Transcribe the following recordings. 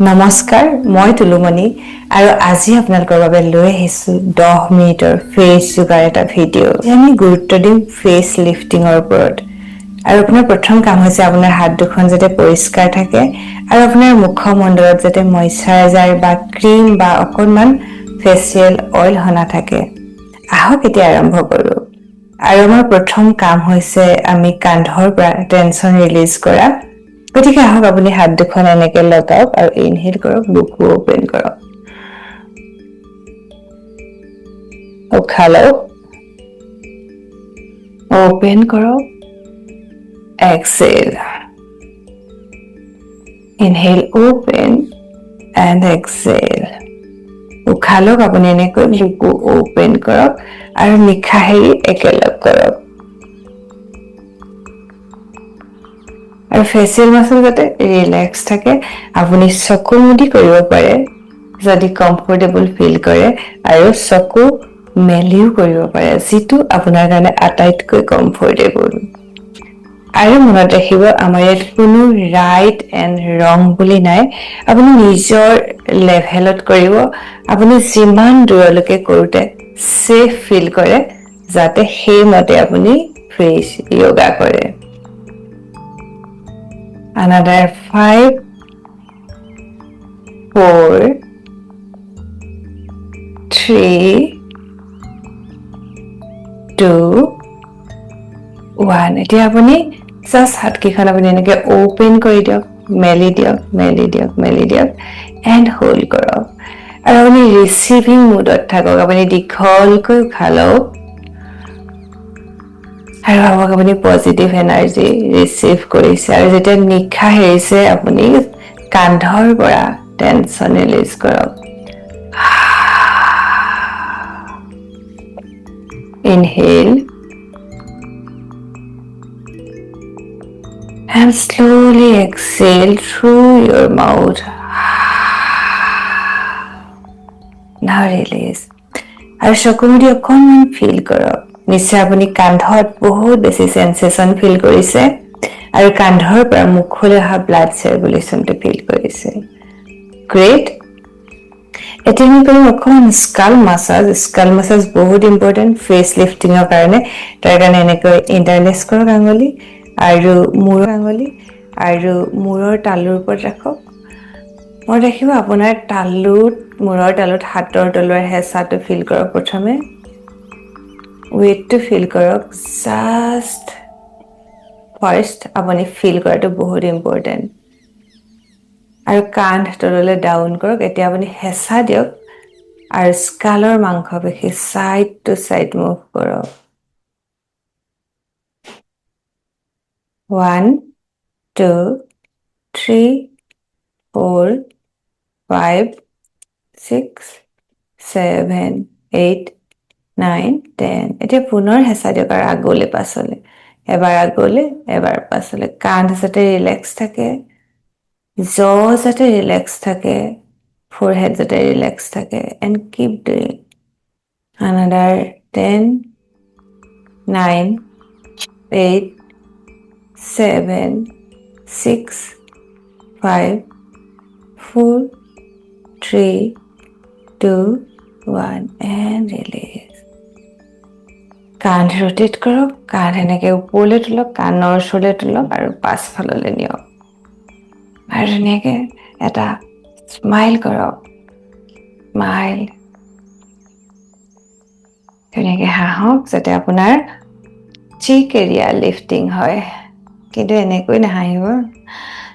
নমস্কাৰ, মই তুলুমণি আৰু আজি আপোনালোকৰ বাবে লৈ আহিছোঁ 10 মিনিটৰ ফেচ যোগাৰ এটা ভিডিঅ'। আজি আমি গুৰুত্ব দিম ফেচ লিফটিঙৰ ওপৰত। আৰু আপোনাৰ প্ৰথম কাম হৈছে আপোনাৰ হাত দুখন যাতে পৰিষ্কাৰ থাকে আৰু আপোনাৰ মুখমণ্ডলত যাতে মইশ্চাৰাইজাৰ বা ক্ৰীম বা অকণমান ফেচিয়েল অইল সনা থাকে। আহক, এতিয়া আৰম্ভ কৰোঁ। আৰু আমাৰ প্ৰথম কাম হৈছে আমি কান্ধৰ পৰা টেনচন ৰিলিজ কৰা। গতিকে আহক, আপুনি হাত দুখন এনেকে লগাওক আৰু ইনহেল কৰক, বুকু অপেন কৰক, উশাহ লওক, অপেন কৰক, exhale, inhale, open and exhale. উশাহ লওক, আপুনি এনেকৈ বুকু অপেন কৰক আৰু নিশাহ এৰি একেলগ কৰক। আৰু ফেচিয়েল মাচল যাতে ৰিলেক্স থাকে। আপুনি চকু মুদি কৰিব পাৰে যদি কমফৰ্টেবল ফিল কৰে আৰু চকু মেলিও কৰিব পাৰে, যিটো আপোনাৰ কাৰণে আটাইতকৈ কমফৰ্টেবল। আৰু মনত ৰাখিব, আমাৰ ইয়াত কোনো ৰাইট এণ্ড ৰং বুলি নাই। আপুনি নিজৰ লেভেলত কৰিব। আপুনি যিমান দূৰলৈকে কৰোঁতে ছেফ ফিল কৰে, যাতে সেইমতে আপুনি ফেচ য়োগা কৰে। Another five, four, three, two, one. এতিয়া আপুনি জাষ্ট হাতকেইখন আপুনি এনেকৈ অ'পেন কৰি দিয়ক, মেলি দিয়ক, মেলি দিয়ক, মেলি দিয়ক এণ্ড হোল্ড কৰক। আৰু আপুনি ৰিচিভিং মুডত থাকক। আপুনি দীঘলকৈ উশাহ লওক আৰু ভাবক আপুনি পজিটিভ এনাৰ্জি ৰিচিভ কৰিছে। আৰু যেতিয়া নিশাহ এৰিছে, আপুনি কান্ধৰ পৰা টেনচন ৰিলিজ কৰক। Inhale and slowly exhale through your mouth. Now release. আৰু চকু মুদি অকণমান ফিল কৰক। নিশ্চয় আপুনি কান্ধত বহুত বেছি চেনচেশ্যন ফিল কৰিছে আৰু কান্ধৰ পৰা মুখলৈ অহা ব্লাড চাৰ্কুলেশ্যনটো ফিল কৰিছে। গ্ৰেট। এতিয়া আমি কৰিম অকণমান স্কাল মাছাজ। স্কাল মাছাজ বহুত ইম্পৰ্টেণ্ট ফেচ লিফটিঙৰ কাৰণে। তাৰ কাৰণে এনেকৈ ইণ্টাৰলেচ কৰক আঙুলি আৰু মূৰৰ আঙুলি আৰু মূৰৰ তালুৰ ওপৰত ৰাখক। মনত ৰাখিব, আপোনাৰ তালুত, মূৰৰ তালুত হাতৰ তলুৱাৰ হেঁচাটো ফিল কৰক। প্ৰথমে ৱেইটটো ফিল কৰক। জাষ্ট ফাৰ্ষ্ট আপুনি ফিল কৰাটো বহুত ইম্পৰ্টেণ্ট। আৰু কান্ধ তললৈ ডাউন কৰক। এতিয়া আপুনি হেঁচা দিয়ক আৰু স্কালৰ মাংসপেশী ছাইড টু ছাইড মুভ কৰক। One, two, three, four, five, six, seven, eight, nine, 10। এতিয়া পুনৰ হেঁচা দিয়ক আৰু আগলৈ পাছলৈ, এবাৰ আগলৈ, এবাৰ পাছলৈ। কান্ধ যাতে ৰিলেক্স থাকে, জ যাতে ৰিলেক্স থাকে, ফ'ৰহেড যাতে ৰিলেক্স থাকে। And keep doing another 10, 9, 8, 7, 6, 5, 4, 3, 2, 1 and release. কান্ধ ৰোটেট কৰক। কান্ধ এনেকৈ ওপৰলৈ তোলক, কাণৰ ওচৰলৈ তোলক আৰু পাছফাললৈ নিয়ক আৰু ধুনীয়াকৈ এটা স্মাইল কৰক। স্মাইল, ধুনীয়াকৈ হাঁহক যাতে আপোনাৰ চিক এৰিয়া লিফটিং হয়। কিন্তু এনেকৈ নাহাঁহিব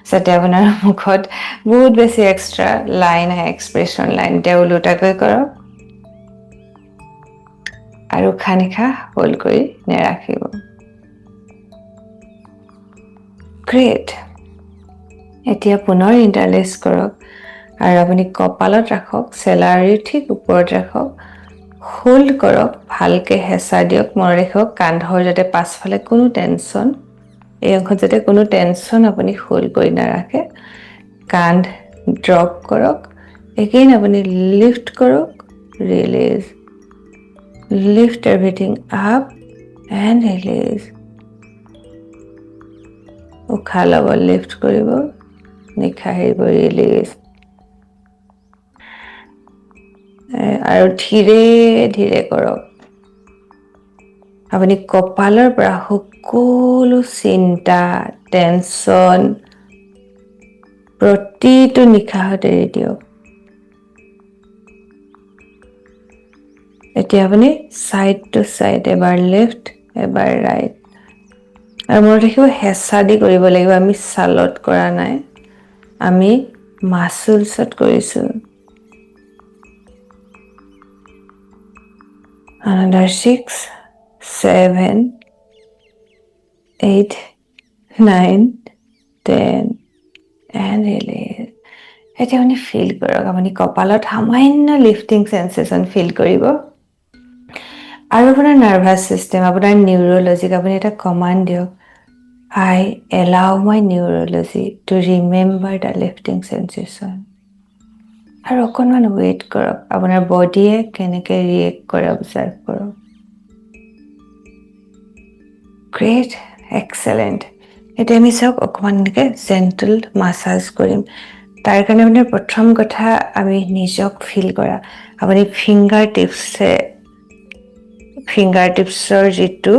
যাতে আপোনাৰ মুখত বহুত বেছি এক্সট্ৰা লাইন আহে, এক্সপ্ৰেছন লাইন। এতিয়া ওলোটাকৈ কৰক আৰু উশাহ নিশাহ হোল্ড কৰি নেৰাখিব। গ্ৰেট। এতিয়া পুনৰ ইণ্টাৰলেচ কৰক আৰু আপুনি কপালত ৰাখক, চেলাউৰিৰ ঠিক ওপৰত ৰাখক, হোল্ড কৰক, ভালকৈ হেঁচা দিয়ক। মনত ৰাখিব, কান্ধৰ যাতে পাছফালে কোনো টেনচন, এই অংশত যাতে কোনো টেনচন আপুনি হোল্ড কৰি নাৰাখে। কান্ধ ড্ৰপ কৰক। এগেইন আপুনি লিফ্ট কৰক, release, lift everything up and release. উশাহ ল'ব, লিফ্ট কৰিব, নিশাহ এৰিব, ৰিলিজ। আৰু ধীৰে ধীৰে কৰক। আপুনি কপালৰ পৰা সকলো চিন্তা, টেনশ্যন প্ৰতিটো নিশাহত এৰি দিয়ক। এতিয়া আপুনি ছাইড টু ছাইড, এবাৰ লেফ্ট এবাৰ ৰাইট। আৰু মনত ৰাখিব, হেঁচা দি কৰিব লাগিব, আমি ছালত কৰা নাই, আমি মাচুলছত কৰিছোঁ। Another 6, 7, 8, 9, 10 and release. এতিয়া আপুনি ফিল কৰক, আপুনি কপালত সামান্য লিফটিং চেনচেশ্যন ফিল কৰিব। আৰু আপোনাৰ নাৰ্ভাছ ছিষ্টেম, আপোনাৰ নিউৰলজিক আপুনি এটা কমাণ্ড দিয়ক, I allow my neurology to remember the lifting sensation. আৰু অকণমান ৱেইট কৰক, আপোনাৰ বডিয়ে কেনেকৈ ৰিয়েক্ট কৰে অবজাৰ্ভ কৰক। Great, excellent. এতিয়া আমি চাওক অকণমান এনেকৈ জেণ্টল মাছাজ কৰিম। তাৰ কাৰণে মানে প্ৰথম কথা আমি নিজক ফিল কৰা। আপুনি ফিংগাৰ টিপছৰ যিটো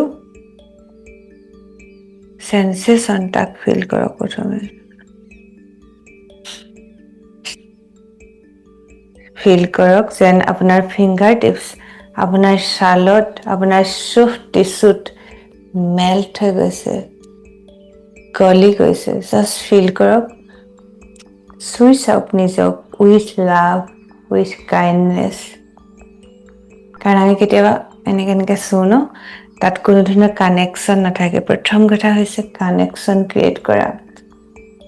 চেনচেশ্যন তাক ফিল কৰক প্ৰথমে। ফিল কৰক যেন আপোনাৰ ফিংগাৰ টিপছ আপোনাৰ ছালত, আপোনাৰ চফ্ট টিচুত মেল্ট হৈ গৈছে, গলি গৈছে। জাষ্ট ফিল কৰক, চুই চাওক নিজক উইথ লাভ, উইথ কাইণ্ডনেছ। কাৰণ আমি কেতিয়াবা এনেকৈ এনেকৈ চুওঁ ন, তাত কোনো ধৰণৰ কানেকশ্যন নাথাকে। প্ৰথম কথা হৈছে কানেকশ্যন ক্ৰিয়েট কৰা।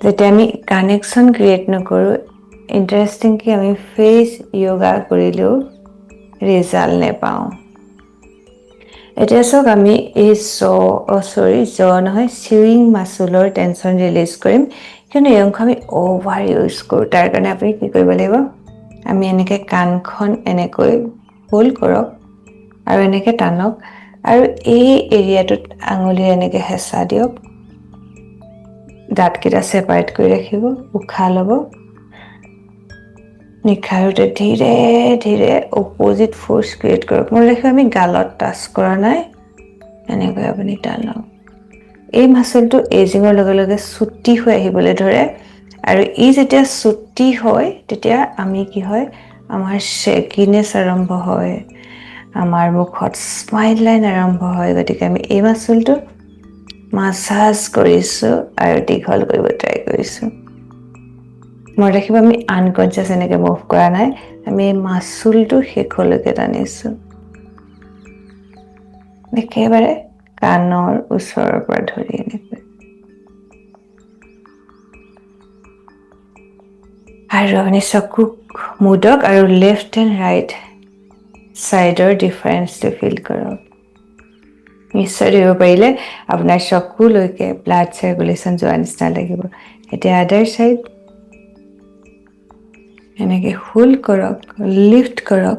যেতিয়া আমি কানেকশ্যন ক্ৰিয়েট নকৰোঁ, ইণ্টাৰেষ্টিং কি আমি ফেচ য়োগা কৰিলেও ৰিজাল্ট নেপাওঁ। এতিয়া চাওক আমি এই জ নহয়, চিউইং মাচুলৰ টেনশ্যন ৰিলিজ কৰিম, কিন্তু এই অংশ আমি অভাৰ ইউজ কৰোঁ। তাৰ কাৰণে আপুনি কি কৰিব লাগিব, আমি এনেকৈ কাণখন এনেকৈ হোল্ড কৰক আৰু এনেকৈ টানক আৰু এই এৰিয়াটোত আঙুলিৰে এনেকৈ হেঁচা দিয়ক। দাঁতকেইটা ছেপাৰেট কৰি ৰাখিব, উশাহ ল'ব, নিশাহতে ধীৰে ধীৰে অপ'জিট ফ'ৰ্চ ক্ৰিয়েট কৰক। মনত ৰাখিব আমি গালত টাচ কৰা নাই, এনেকৈ আপুনি টানক। এই মাচলটো এজিঙৰ লগে লগে চুটি হৈ আহিবলৈ ধৰে আৰু ই যেতিয়া চুটি হয় তেতিয়া আমি কি হয়, আমাৰ চেগিনেছ আৰম্ভ হয়, আমাৰ মুখত স্মাইল লাইন আৰম্ভ হয়। গতিকে আমি এই মাচলটো মাছাজ কৰিছোঁ আৰু দীঘল কৰিব ট্ৰাই কৰিছোঁ। মনত ৰাখিব আমি আনকনচিয়াছ এনেকৈ মুভ কৰা নাই, আমি এই মাচুলটো শেষলৈকে টানিছোঁ, একেবাৰে কাণৰ ওচৰৰ পৰা ধৰি এনেকৈ। আৰু আপুনি চকু মুদক আৰু লেফ্ট এণ্ড ৰাইট ছাইডৰ ডিফাৰেঞ্চটো ফিল কৰক। নিশ্চয় ধৰিব পাৰিলে আপোনাৰ চকুলৈকে ব্লাড চাৰ্কুলেশ্যন যোৱা নিচিনা লাগিব। এতিয়া আদাৰ ছাইড এনেকৈ হোল্ড কৰক, লিফ্ট কৰক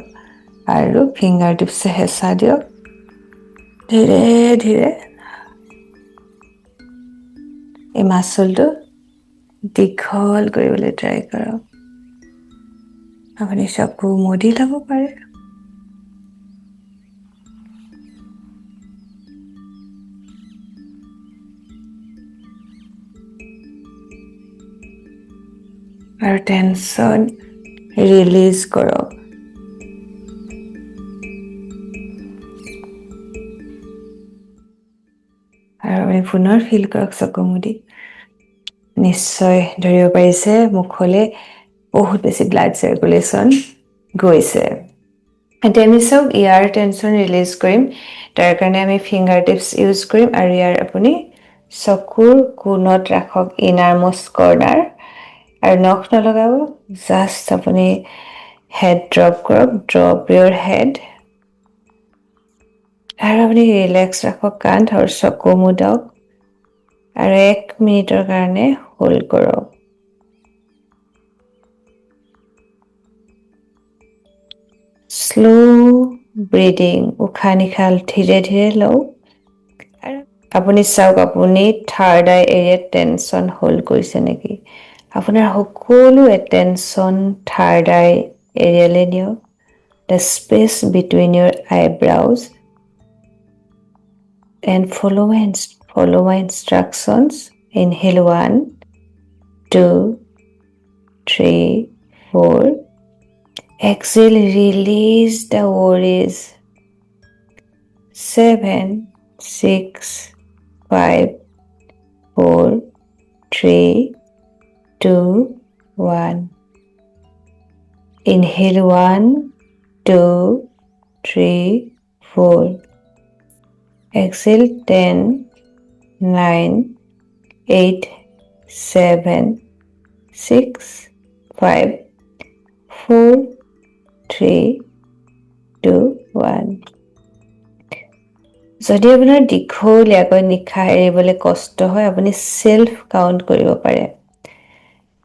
আৰু ফিংগাৰ টিপছে হেঁচা দিয়ক ধীৰে ধীৰে। এই মাচলটো দীঘল কৰিবলৈ ট্ৰাই কৰক। আপুনি চকু মুদি ল'ব পাৰে। আৰু টেনশ্যন ৰিলিজ কৰক। আৰু আপুনি পুনৰ ফিল কৰক চকু মুদি। নিশ্চয় ধৰিব পাৰিছে মুখলৈ বহুত বেছি ব্লাড চাৰ্কুলেশ্যন গৈছে। এতিয়া আমি চাওক ইয়াৰ টেনশ্যন ৰিলিজ কৰিম। তাৰ কাৰণে আমি ফিংগাৰ টিপছ ইউজ কৰিম আৰু ইয়াৰ আপুনি চকুৰ কোণত ৰাখক, ইনাৰ মষ্ট কৰ্ণাৰ, আৰু নখ নলগাব, জাষ্ট আপুনি হেড ড্ৰপ কৰক, ড্ৰপ ইয়ৰ হেড, আৰু আপুনি ৰিলেক্স ৰাখক কান্ধ আৰু চকু মুদক আৰু 1 মিনিটৰ কাৰণে হোল্ড কৰক। শ্ল' ব্ৰিডিং, উশাহ নিশাহ ধীৰে ধীৰে লওক। আৰু আপুনি চাওক আপুনি থাৰ্ড আই এৰিয়াত টেনশ্যন হোল্ড কৰিছে নেকি। আপোনাৰ সকলো এটেনশ্যন থাৰ্ড আই এৰিয়ালৈ নিয়ক। the space between your eyebrows and follow my instructions. Inhale 1, 2, 3, 4. Exhale, release the worries. 7, 6, 5, 4, 3, 2, 1. Inhale 1, 2, 3, 4. Exhale 10, 9, 8, 7, 6, 5, 4, 3, 2, 1. যদি আপোনাৰ দীঘলীয়াকৈ নিশাহ এৰিবলৈ কষ্ট হয়, আপুনি চেল্ফ কাউণ্ট কৰিব পাৰে।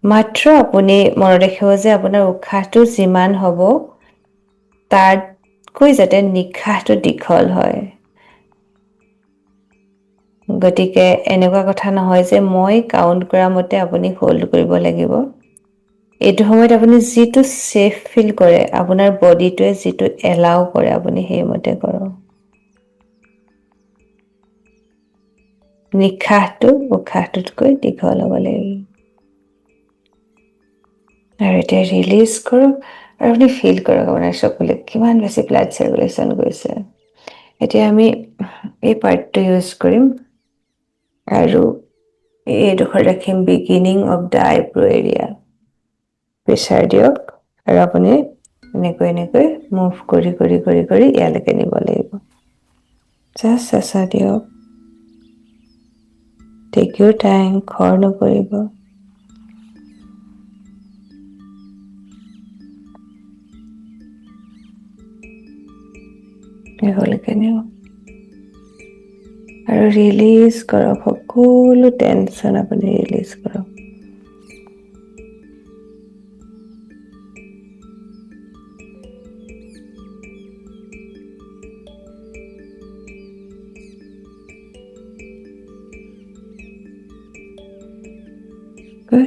মাত্ৰ আপুনি মনত ৰাখিব যে আপোনাৰ উশাহটো যিমান হ'ব তাতকৈ যাতে নিশাহটো দীঘল হয়। গতিকে এনেকুৱা কথা নহয় যে মই কাউণ্ট কৰা মতে আপুনি হোল্ড কৰিব লাগিব। এইটো সময়ত আপুনি যিটো ছেফ ফিল কৰে, আপোনাৰ বডিটোৱে যিটো এলাউ কৰে, আপুনি সেইমতে কৰক। নিশাহটো উশাহটোতকৈ দীঘল হ'ব লাগিব। আৰু এতিয়া ৰিলিজ কৰক আৰু আপুনি ফিল কৰক আপোনাৰ চকুলৈ কিমান বেছি ব্লাড চাৰ্কুলেশ্যন গৈছে। এতিয়া আমি এই পাৰ্টটো ইউজ কৰিম আৰু এইডোখৰ ৰাখিম beginning of the eyebrow area. Pressure দিয়ক আৰু আপুনি এনেকৈ এনেকৈ মুভ কৰি কৰি কৰি কৰি ইয়ালৈকে নিব লাগিব। জাষ্ট চেঁচা দিয়ক। টেক ইউৰ টাইম, খৰ নকৰিব। দীঘলকে নিয়ক আৰু ৰিলিজ কৰক, সকলো টেনশ্যন আপুনি ৰিলিজ কৰক।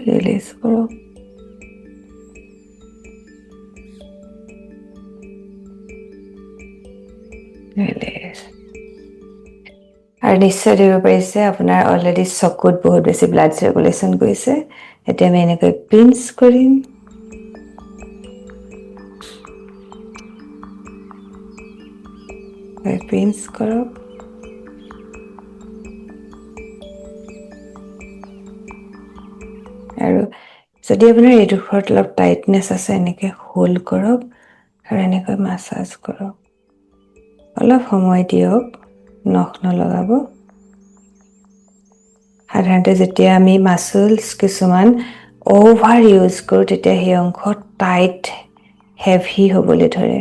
ৰিলিজ কৰক। ৰিলিজ। আৰু নিশ্চয় ধৰিব পাৰিছে আপোনাৰ অলৰেডি চকুত বহুত বেছি ব্লাড চাৰ্কুলেশ্যন গৈছে। এতিয়া আমি এনেকৈ পিঞ্চ কৰিম। পিঞ্চ কৰক। আৰু যদি আপোনাৰ এইডোখৰত অলপ টাইটনেছ আছে, এনেকৈ হোল্ড কৰক আৰু এনেকৈ মাছাজ কৰক। অলপ সময় দিয়ক, নখ নলগাব। সাধাৰণতে যেতিয়া আমি মাছলছ কিছুমান অভাৰ ইউজ কৰোঁ, তেতিয়া সেই অংশ টাইট হেভি হ'বলৈ ধৰে।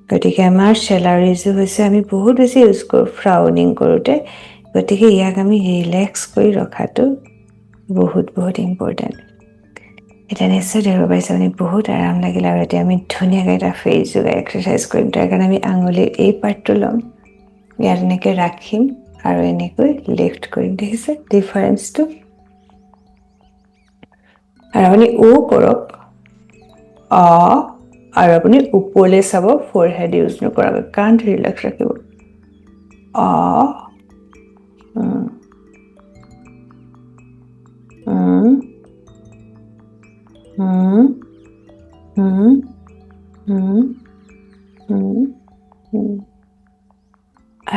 গতিকে আমাৰ চেলাৰিজো হৈছে আমি বহুত বেছি ইউজ কৰোঁ ফ্ৰাউনিং কৰোঁতে, গতিকে ইয়াক আমি ৰিলেক্স কৰি ৰখাটো বহুত বহুত ইম্পৰ্টেণ্ট। এতিয়া নিশ্চয় ধৰিব পাৰিছে আপুনি বহুত আৰাম লাগিলে। আৰু এতিয়া আমি ধুনীয়াকৈ এটা ফেচ যোগা এক্সাৰচাইজ কৰিম। তাৰ কাৰণে আমি আঙুলিৰ এই পাৰ্টটো ল'ম, ইয়াত এনেকৈ ৰাখিম আৰু এনেকৈ লিফ্ট কৰিম। দেখিছে ডিফাৰেঞ্চটো? আৰু আপুনি ও কৰক, অ, আৰু আপুনি ওপৰলৈ চাব, ফ'ৰহেড ইউজ নকৰাকৈ, কান্ধ ৰিলেক্স ৰাখিব। অ,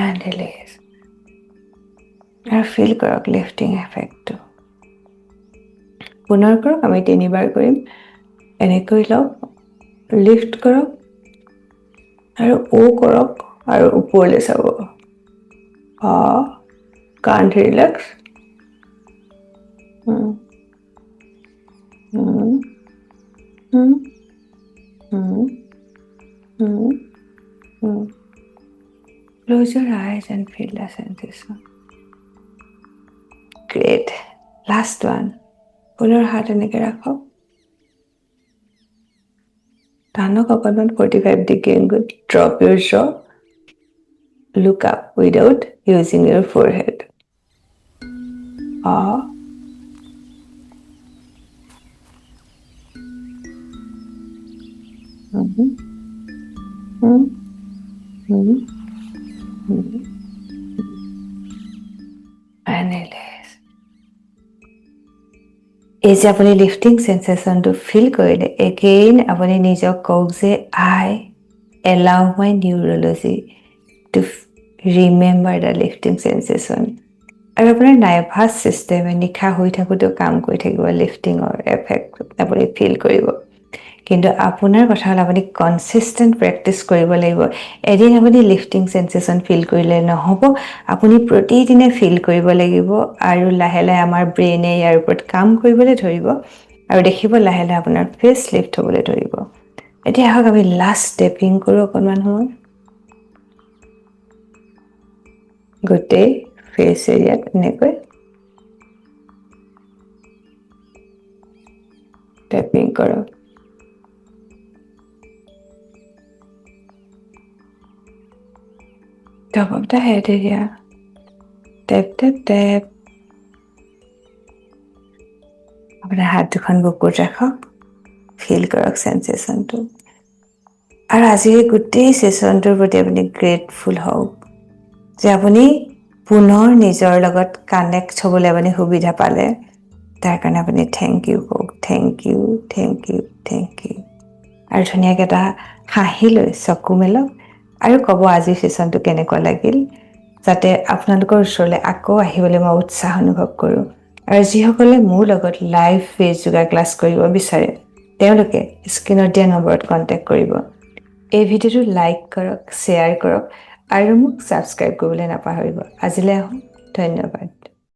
And release. আৰু ফিল কৰক লিফটিং এফেক্টটো। পুনৰ কৰক, আমি তিনিবাৰ কৰিম। এনেকৈ লওক, লিফ্ট কৰক আৰু ও কৰক আৰু ওপৰলৈ চাব। অ, কান্ধ relax. Close your eyes and feel the sensation. Great. Last one. পুনৰ হাত এনেকৈ ৰাখক, টানক অকণমান 45 degree angle. Drop your jaw. Look up without using your forehead. And release. এই যে আপুনি লিফটিং চেনচেশ্যনটো ফিল কৰিলে, এগেইন আপুনি নিজক কওক যে I allow my neurology to remember the lifting sensation. আৰু আপোনাৰ নাৰ্ভাছ ছিষ্টেমে নিশা হৈ থাকোঁতেও কাম কৰি থাকিব, লিফটিঙৰ এফেক্ট আপুনি ফিল কৰিব। কিন্তু আপোনাৰ কথা হ'ল আপুনি কনচিষ্টেণ্ট প্ৰেক্টিচ কৰিব লাগিব। এদিন আপুনি লিফটিং চেনচেশ্যন ফিল কৰিলে নহ'ব, আপুনি প্ৰতিদিনে ফিল কৰিব লাগিব। আৰু লাহে লাহে আমাৰ ব্ৰেইনে ইয়াৰ ওপৰত কাম কৰিবলৈ ধৰিব আৰু দেখিব লাহে লাহে আপোনাৰ ফেচ লিফ্ট হ'বলৈ ধৰিব। এতিয়া আহক আমি লাষ্ট টেপিং কৰোঁ অকণমান সময় গোটেই ফেচ এৰিয়াত এনেকৈ টেপিং কৰক। Top of the head area. Tap, tap, tap. আপোনাৰ হাত দুখন বুকুত ৰাখক, ফিল কৰক চেনচেশ্যনটো। আৰু আজিৰ এই গোটেই চেচনটোৰ প্ৰতি আপুনি গ্ৰেটফুল হওক যে আপুনি পুনৰ নিজৰ লগত কানেক্ট হ'বলৈ আপুনি সুবিধা পালে। তাৰ কাৰণে আপুনি thank U কওক, thank you, thank you, thank you. আৰু ধুনীয়াকৈ এটা হাঁহি লৈ চকু মেলক আৰু ক'ব আজিৰ চেচনটো কেনেকুৱা লাগিল, যাতে আপোনালোকৰ ওচৰলৈ আকৌ আহিবলৈ মই উৎসাহ অনুভৱ কৰোঁ। আৰু যিসকলে মোৰ লগত লাইভ ফেচ যোগা ক্লাছ কৰিব বিচাৰে তেওঁলোকে স্ক্ৰীণত দিয়া নম্বৰত কণ্টেক্ট কৰিব। এই ভিডিঅ'টো লাইক কৰক, শ্বেয়াৰ কৰক আৰু মোক ছাবস্ক্ৰাইব কৰিবলৈ নাপাহৰিব। আজিলৈ আহোঁ, ধন্যবাদ।